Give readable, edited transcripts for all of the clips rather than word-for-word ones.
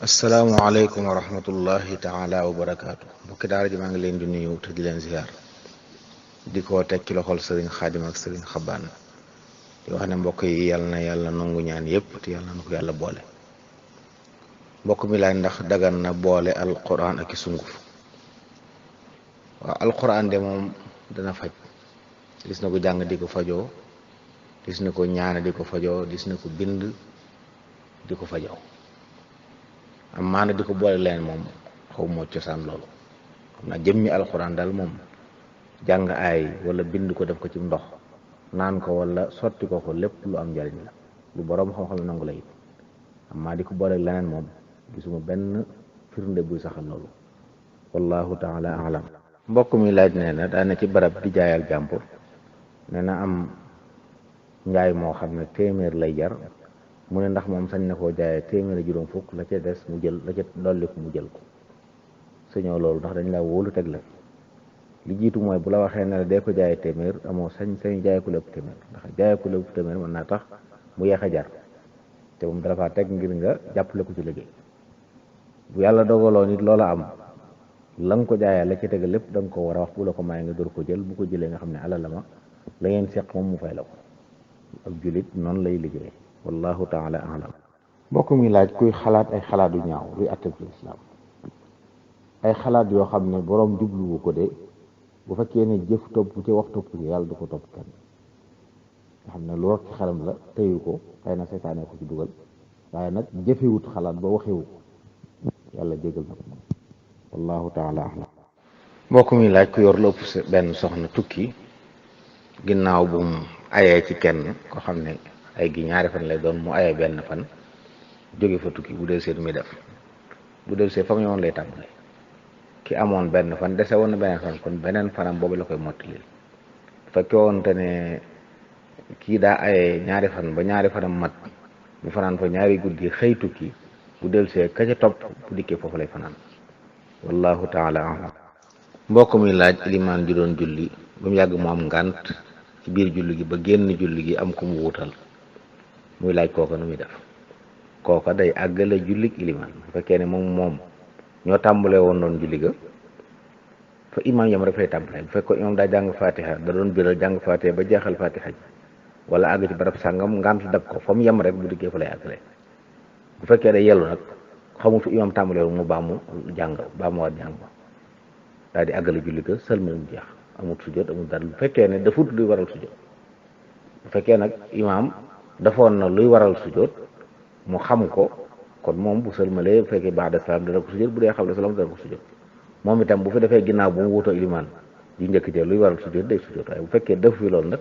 asalaamaaleykum wa rahmatullahi taala wa barakaatu mbokki daara ji maa ngi leen di nuyu te di leen ziar di ko teg ci loxol sëriñ xaadim ak sëriñ xabaan di wax ne mbokk yi yàlla na yàlla nangu ñaan yépp te yàlla na ko yàlla boole. mbokk mi laaj ndax dagan na boole alquran ak i sunguf. waaw alquran de moom dana faj, gis na ko jàng di ko fajoo, gis na ko ñaane di ko fajoo, gis na ko bind di ko fajoo. am maana di ko boole leen moom xaw moo cosaan loolu. xam naa jëmmi alxuraan daal moom jàng aay wala bind ko def ko ci ndox naan ko wala sotti ko lépp lu am njariñ la, lu boroom xam-xam nangu la it. am maa di ko boole leneen moom gisuma benn firnde buy saxal loolu, wallahu taala alam. mbokk mi laaj nee na daana ci barab di jaayal jàmbur, nee na am njaay moo xam ne téeméer lay jar, mu ne ndax moom sañ na koo jaayee téeméer juróom fukk, la ca des mu jël, la ca dolli ko mu jël ko. sañoo loolu ndax dañ la wóolu teg la. li jiitu mooy bu la waxee ne la dee ko jaayee téeméer, amoo sañ jaayee ku la ëpp téeméer, ndax jaayee ku la ëpp téeméer mën naa tax mu yeex a jar, te moom dala faa teg ngir nga jàppale ko ci liggéey. bu yàlla dogaloo nit loola am, la nga ko jaayee la ca teg lépp da nga ko war a wax, bu la ko maye nga door ko jël. bu ko jëlee nga xam ne alal la ma la ngeen seq moom mu fay la ko. ak julit noonu lay liggéey, wallahu taala alam. mbokk mi laaj kuy xalaat ay xalaat yu ñaaw luy atteb ci islam. ay xalaat yoo xam ne boroom jubluwu ko de, bu fekkee ne jëf topp ci wax topp ci yàlla du ko topp kenn. nga xam ne lu rot ci xelam la teyu ko, xëy na seytaane ko ci dugal, waaye nag jëfewut xalaat ba waxewu ko, yàlla jégal na ko moom, wallahu taala alam. mbokk mi laaj ku yor lu ëpp benn soxna tukki, ginnaaw bu mu ayee ci kenn ko xam ne ay gi ñaari fan lay doon, mu ayee benn fan jóge fa tukki, bu del see du muy def. bu del see fa mu yoon lay tàmbale. ki amoon benn fan dese woon na beneen fan, kon beneen fanam boobu la koy mottali. bu fekkee woon te ne kii daa ayee ñaari fan ba ñaari fanam mat, mu fanaan fa ñaari guddi xëy tukki, bu del see ka ca topp bu dikkee foofu lay fanaan, wallahu taala alam. mbokk mi laaj ilimaan ju doon julli ba mu yàgg mu am ngànt ci biir julli gi ba génn julli gi am ko mu wuutal, muy laaj kooka nu muy def. kooka day àggale jullig ilimaan. bu fekkee ne moom ñoo tàmbalee woon doon julli ga, fa imaam yam rek fay tàmbalee. bu fekkoon imaam daa jàng fatiha, da doon biral jàng fatiha ba jeexal fatiha ji, wala àgg ci barab sàngam ngànt dab ko, fa mu yem rek bu dikkee fa lay àggale. bu fekkee day yellu nag, xamul fi imaam tàmbalee woon mu baamu waat jàng ba daal di àggale julli ga, sëlmal mu jeex, amut sujjóot amut dara. bu fekkee ne dafut luy waral sujjóot. bu fekkee nag imaam dafoon na luy waral sujjóot mu xam ko, kon moom bu sëlmalee bu fekkee ba'da salaam dana ko sujjóot, bu dee xam ne salaam dana ko sujjóot. moom itam bu fi defee ginnaaw bu mu wutoo ilimaan di njëkk jee luy waral sujjóot day sujjóot. waaye bu fekkee def fi loolu nag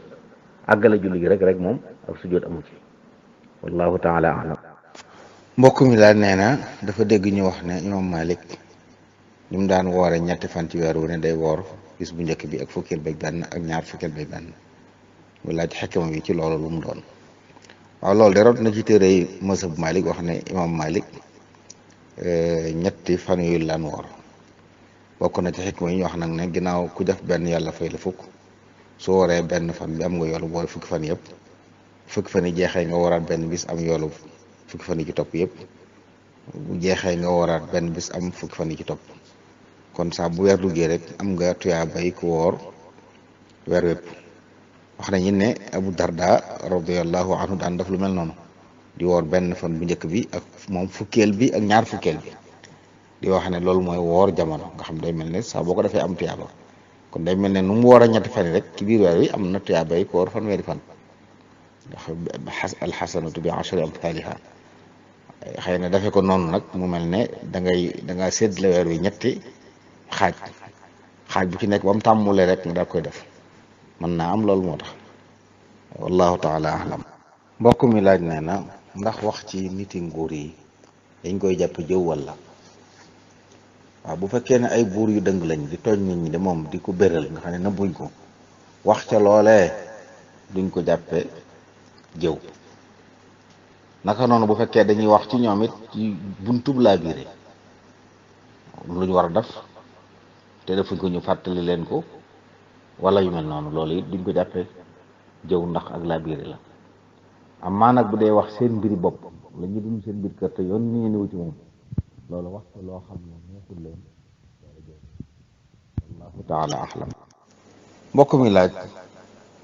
àggale julli gi rek moom ak sujjóot amu ci, wallahu taala alam. mbokk mi laaj nee na dafa dégg ñu wax ne imam Malik li mu daan woore ñetti fan ci weer wu ne day woor bis bu njëkk bi ak fukkeel bay benn ak ñaar fukkeel bay benn. mu laaj xekkama bi ci loolu lu mu doon. waaw loolu de rot na ci téere yi mazhab Malik wax ne imam Malik ñetti fan yu lan woor. bokk na ci xikma yi ñu wax nag ne ginnaaw ku def benn yàlla fay la fukk, su wooree benn fan bi am nga yoolu boole fukki fan yëpp. fukki fan yi jeexee nga wooraat benn bis am yoolu fukki fan yi ci topp yëpp. bu jeexee nga wooraat benn bis am fukki fan yi ci topp. kon saa bu weer duggee rek am nga tuyaa bay ku woor weer wépp. wax nañu ne Abu Darda radiyallahu anhu daan def lu mel noonu, di woor benn fan bu njëkk bi ak moom fukkeel bi ak ñaar fukkeel bi, di wax ne loolu mooy woor jamono. nga xam day mel ne saa boo ko defee am tuyaaba. kon day mel ne nu mu woor a ñetti fan yi rek ci biir weer wi am na tuyaaba yi ko woor fanweeri fan, ndax alxasanatu bi ashri amthaliha. xëy na defee ko noonu nag mu mel ne danga séddale weer wi ñetti xaaj bu ci nekk ba mu tàmmulee rek nga daa koy def. mën naa am loolu moo tax, wallahu taala alam. mbokk mi laaj nee na ndax wax ci niti nguur yi dañ koy jàpp jëw walla. waaw bu fekkee ne ay buur yu dëng lañ di tooñ nit ñi de moom di ko béral nga xam ne nëbbuñ ko, wax ca loolee duñ ko jàppe jëw. naka noonu bu fekkee dañuy wax ci ñoom it ci buntub laa biire lu ñu war a def te defuñ ko ñu fàttali leen ko wala yu mel noonu, loolu it duñ ko jàppee jëw ndax ak laa biire la. amaa nag bu dee wax seen mbiri bopp la ñu dund seen biir kër te yoon ni ngeen ñëw ci moom, loolu wax ko loo xam ne neexul leen wallahu taala axlam. mbokk mi laaj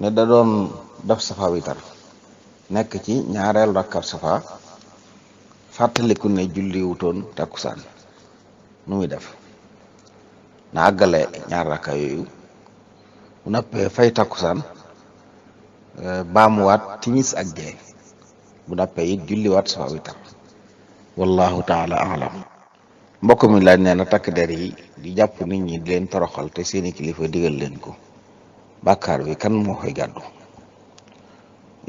ne da doon def safa witar nekk ci ñaareelu rakkab safa fàttaliku ne julliwutoon takkusaan nu muy def. na àggale ñaar rakka yooyu bu nappee fay takkusaan baamuwaat timis ak gee bu nappee it julliwaat safa witar wallahu taala alam. mbokk mi laaj nee na takk der yi di jàpp nit ñi di leen toroxal te seeni kilifa digal leen ko bàkkaar bi kan moo koy gàddu.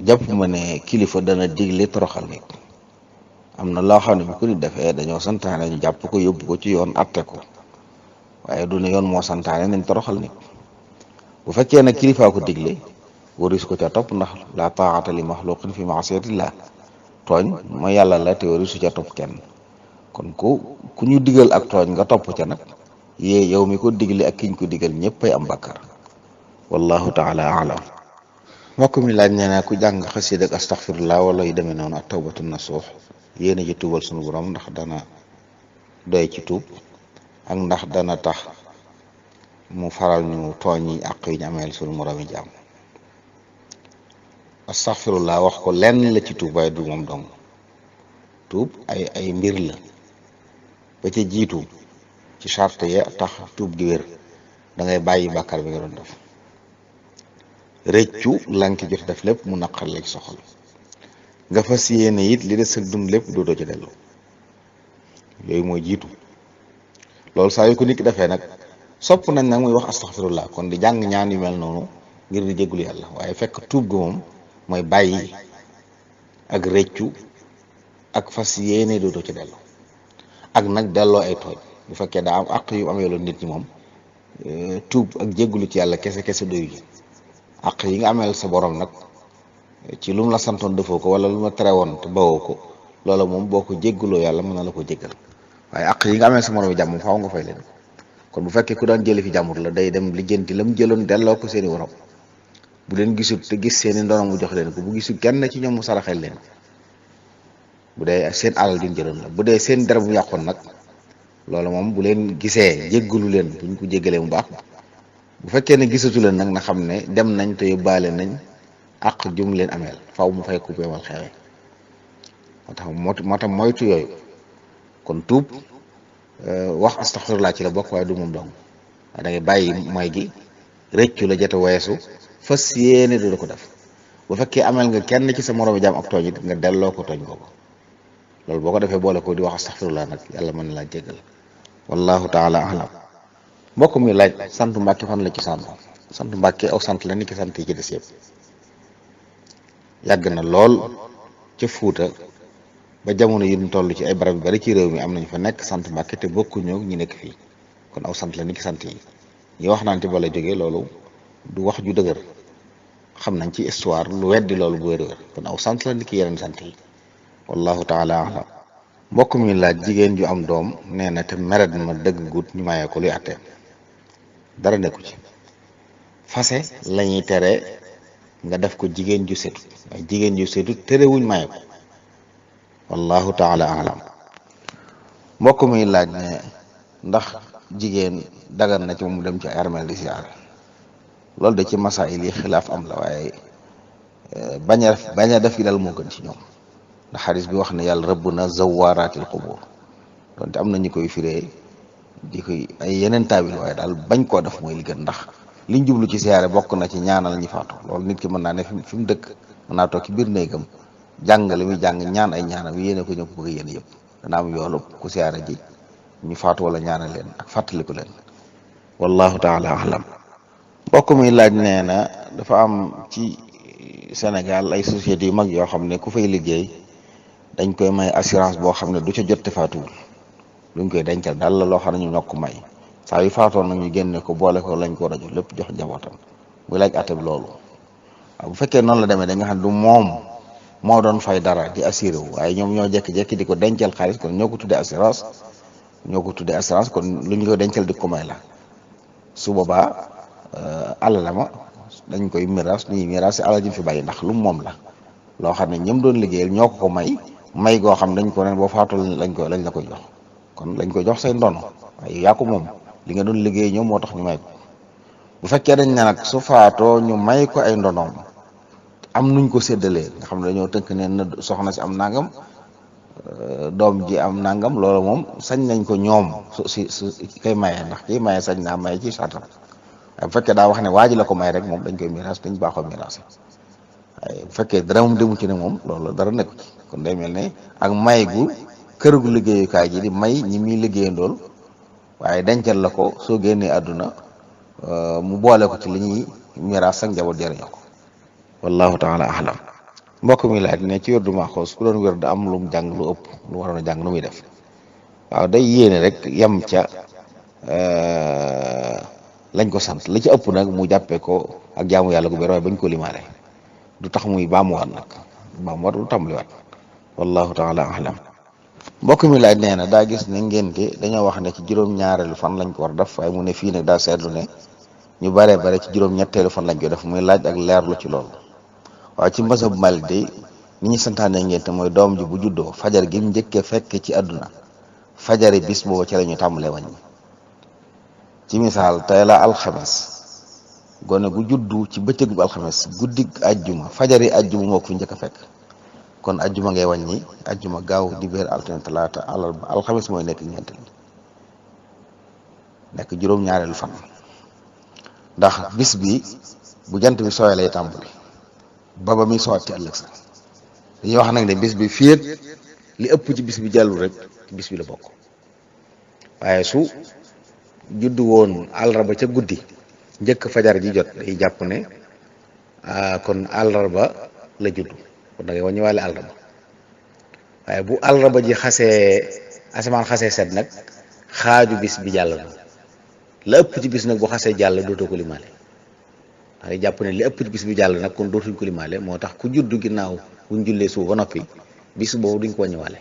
jàpp ma ne kilifa dana digle toroxal nit. am na loo xam ne bu ko nit defee dañoo santaane ñu jàpp ko yóbbu ko ci yoon atte ko waaye du ne yoon moo santaane nañ toroxal nit. bu fekkee nag kilifaa ko digle waris ko ca topp ndax la taa'ata li maxluqin fi ma'siyatillah tooñ mooy yàlla la te warisu ca topp kenn kon ku ñu digal ak tooñ nga topp ca nag yow mi ko digle ak kiñ ko digal ñëppay am bàkkaar wallahu taala alam. mbokk mi laaj nee na ku jàng xasida ak astaxfirullah wala yu demee noonu ak tawbatu nasuux yéena ji tuubal sunu borom ndax dana doy ci tuub ak ndax dana tax mu faral ñu tooñ yi àq yi ñu ameel sunu moromi jaam. astaxfirullah wax ko lenn la ci tuub waaye du moom dong. tuub ay mbir la ba ca jiitu ci charte ya tax tuub di wér da ngay bàyyi bàkkaar bi nga doon def rëccu lanki jot def lépp mu naqar la ci soxal nga fas yéene it li des sag dund lépp dootoo ci dellu yooyu mooy jiitu. loolu saa yu ko nit ki defee nag sopp nañ nag muy wax astaxfirullah kon di jàng ñaan yu mel noonu ngir di jéggulu yàlla waaye fekk tuub ga moom mooy bàyyi ak rëccu ak fas yéene dootoo ci dellu ak nag delloo ay tooñ bu fekkee daa am àq yu amee loolu nit ñi moom tuub ak jéggulu ci yàlla kese kese doyu ji àq yi nga ameel sa borom nag ci lu mu la santoon defoo ko wala lu mu la tere woon te bawoo ko loola moom boo ko jégguloo yàlla mën na la ko jéggal waaye àq yi nga ameel sa moromi jàmm faaw nga fay leen kon bu fekkee ku daan jële fi jàmbur la day dem lijjanti la mu jëloon delloo ko seeni waram bu leen gisul te gis seeni ndono mu jox leen ko bu gisul kenn ci ñoom mu saraxel leen bu dee seen alal di jëloon la bu dee seen dara bu yàqoon nag loolu moom bu leen gisee jéggalu leen buñ ko jéggalee mu baax bu fekkee ne gisatu leen nag na xam ne dem nañ te yóbbaale nañ àq jum leen ameel faw mu fay ku beewal xewee moo tax moytu yooyu kon tuub wax astaxfirullah ci la bokk waaye du moom dong waaye da ngay bàyyi mooy gi rëccu la jota weesu fas yéene du la ko def bu fekkee ameel nga kenn ci sa moroomi jaam ak tooñ it nga delloo ko tooñ boobu loolu boo ko defee boole ko di wax astaxfirullah nag yàlla mën na laa jéggal wallahu taala alam. mbokk mi laaj sant Mbàkke fan la ci sant Mbàkke aw sant la ni ki sant yi ci des yëpp yàgg na lool ca Fuuta ba jamono yi ñu toll ci ay barab yu bari ci réew mi am nañu fa nekk sant Mbàkke te bokkuñu ñi nekk fii kon aw sant la ni ki sant yi ñi wax naan te bala jógee loolu du wax ju dëgër xam nañ ci histoire lu weddi loolu bu wér-wér kon aw sant la ni ki yeneen sant yi wallahu taala alam. mbokk mi laaj jigéen ju am doom nee na te meret ma dëgg gut ñu mayee ko luy àtteem. dara nekku ci fase lañuy tere nga def ko jigéen ju setut waaye jigéen ju setut terewuñ maye ko wallahu taala alam. mbokk mi laaj ne ndax jigéen dagan na ci moom mu dem ci ay armeel di siyaare loolu de ci masaayil yi xilaaf am la waaye bañ a def yi dal moo gën ci ñoom ndax xadis bi wax ne yàlla rëbb na zawaraatil qubur donte am na ñu koy firee di koy ay yeneen taabil waaye daal bañ koo def mooy li gën ndax liñ jublu ci siyaare bokk na ci ñaanal ñi faatu loolu nit ki mën naa ne fi mu dëkk mën naa toog ci biir néegam jàng li muy jàng ñaan ay ñaanam yéene ko ñëpp bëgg yéen yëpp dana am yoolu ku siyaare ji ñu faatu wala ñaanal leen ak fàttaliku leen wallahu taala alam. mbokk mi laaj nee na dafa am ci Sénégal ay sociétés yu mag yoo xam ne ku fay liggéey dañ koy may assurance boo xam ne du ca jot te faatuwul luñ koy dencal daal la loo xam ne ñu ñokk may saa yu faatoon nag ñu génne ko boole ko lañ ko rajo lépp jox njabootam muy laaj atte bi loolu waaw bu fekkee noonu la demee da nga xam ne du moom moo doon fay dara di assuré wu waaye ñoom ñoo jekki-jekki di ko dencal xaalis kon ñoo ko tuddee assurance kon lu ñu ko dencal di ko may la su boobaa alal ma dañ koy miraas ñuy miraas si alal ji fi bàyyi ndax lu moom la loo xam ne ñoom doon liggéeyal ñoo ko may goo xam dañ ko ne boo faatoo lañ la koy jox kon lañ koy jox say ndono waaye yaa ko moom li nga doon liggéey ñëw moo tax ñu may ko bu fekkee dañ ne nag su faatoo ñu may ko ay ndonoom am nuñ ko séddalee nga xam ne dañoo tënk ne na soxna si am nangam doom ji am nangam loolu moom sañ nañ ko ñoom su kay maye ndax kii maye sañ naa maye ci sartam waaye bu fekkee daa wax ne waa ji la ko may rek moom dañ koy miraas dañ baaxoo miraas waaye bu fekkee dara moom demu ci ne moom loolu dara nekk ci kon day mel ne ak may gu kër gu liggéeyukaay ji di may ñi muy liggéeyandool waaye dencal la ko soo génnee àdduna mu boole ko ci li ñuy miraas ak njaboot jëriñoo ko wallahu taala ahlam mbokk mi laaj ne ci wérdu Maxuus ku doon wér da am lu mu jàng lu ëpp lu waroon a jàng nu muy def waaw day yéene rek yem ca lañ ko sant la ci ëpp nag mu jàppee ko ak jaamu yàlla gu bér waaye bañ ko limaale du tax muy baamuwaat nag baamuwaat du tàmbaliwaat wallahu taala ahlam mbokk mi laaj nee na daa gis ne ngénte dañoo wax ne ci juróom-ñaareelu fan lañ ko war def waaye mu ne fii nag daa seetlu ne ñu bare ci juróom-ñetteelu fan lañ koy def muy laaj ak leerlu ci loolu waaw ci mazhab Maalik de ni ñu santaane ngénte mooy doom ji bu juddoo fajar gi mu njëkkee fekk ci àdduna fajari bis boobu ci la ñu tàmbalee wàññi ci misaal tey la alxames gone gu juddu ci bëccëgu alxames guddig ajjuma fajari ajjuma moo ko fi njëkk a fekk kon ajjuma ngay wàññi ajjuma gaaw dibéer altine talaata àllarba alxames mooy nekk ñeenteel nekk juróom-ñaareelu fan ndax bis bi bu jant bi sooyee lay tàmbali ba muy sowaat ci ëllëg sa dañuy wax nag ne bis bi fii ak li ëpp ci bis bi jàllul rek ci bis bi la bokk waaye su juddu woon àllarba ca guddi njëkk fajar ji jot day jàpp ne kon àllarba la juddu kon da ngay wàññiwaale àllarba waaye bu àllarba ji xasee asamaan xasee set nag xaaju bis bi jàll na la ëpp ci bis nag bu xasee jàll dootoo ko limaale ndax day jàpp ne li ëpp ci bis bi jàll nag kon dootuñ ko limaale moo tax ku juddu ginnaaw buñ jullee suba ba noppi bis boobu duñ ko wàññiwaale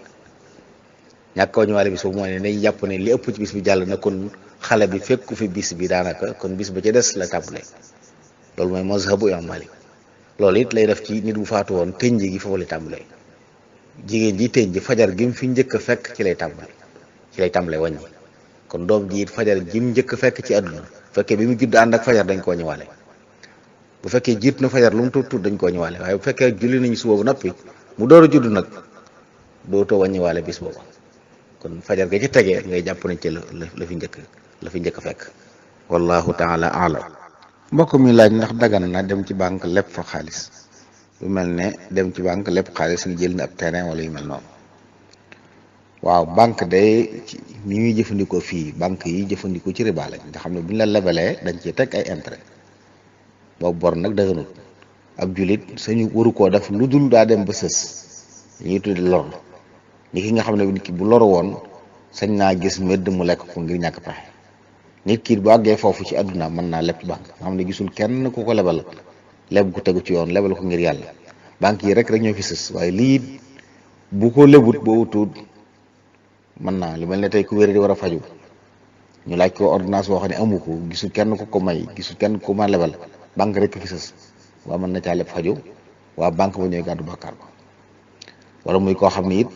ñàkk wàññiwaale bis boobu mooy ne dañ jàpp ne li ëpp ci bis bi jàll nag kon xale bi fekku fi bis bi daanaka kon bis ba ca des la tàmbalee loolu mooy mazhabu Imaam Maalik loolu it lay def ci nit bu faatu woon tënj gi foofu lay tàmbalee jigéen ji tënj fajar gi mu fi njëkk a fekk ci lay tàmbalee wàññi kon doom ji it fajar ji mu njëkk a fekk ci àdduna bu fekkee bi mu judd ànd ak fajar dañ ko wàññiwaale bu fekkee jiit na fajar lu mu tuut tuut dañ ko wàññiwaale waaye bu fekkee julli nañu suba bu noppi mu door a judd nag dootoo wàññiwaale bis boobu kon fajar ga ci tegee ngay jàpp ne ci la fi njëkk a fekk wallahu taala alam mbokk mi laaj ndax dagan na dem ci banque lépp fa xaalis lu mel ne dem ci banque lépp xaalis ngi jël na ab terrain wala yu mel noonu waaw banque day ni ñuy jëfandikoo fii banque yi jëfandikoo ci riba lañ nga xam ne bu ñu la lebalee dañ ciy teg ay intérêt boobu bor nag dëgganut ab julit sañu waru koo def lu dul daa dem ba sës ñuy tuddi lor ni ki nga xam ne nit ki bu loru woon sañ naa gis mbedd mu lekk ko ngir ñàkk pexe nit ki bu àggee foofu ci àdduna mën naa leb banque nga xam ne gisul kenn ku ko lebal leb ku tegu ci yoon lebal ko ngir yàlla banque yi rek ñoo fi sës waaye lii bu ko lebut boo wutuut mën naa lu mel ne tey ku wér di war a faju ñu laaj ko ordonnance boo xam ne amu ko gisul kenn ku ko may gisul kenn ku ma lebal banque rek fi sës waa mën na caa leb faju waa banque ba ñooy gàddu bàkkaar ba wala muy koo xam ne it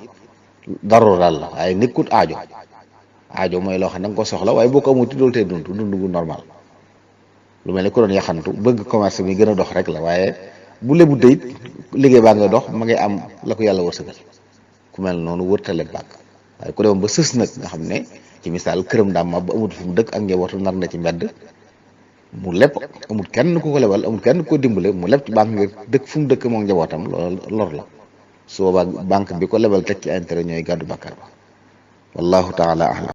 daroo daal la waaye nekkut aajo mooy loo xam ne da nga ko soxla waaye boo ko amuti doolu tey dund gu normal lu mel ne ku doon yaxantu bëgg commerce bi gën a dox rek la waaye bu lebu dayit liggéey baa nga dox ma ngay am la ko yàlla wërsëgal ku mel noonu wërta leb banque waaye ku dem ba sës nag nga xam ne ci misaal këram daam ma ba amut fu mu dëkk ak njabootu nar na ci mbedd mu leb amul kenn ku ko lebal amul kenn ku ko dimbale mu leb ci banque ngir dëkk fu mu dëkk moom njabootam loolu lor la su boobaa banque bi ko lebal teg ci intérêt ñooy gàddu bàkkaar ba wallahu taala ahlam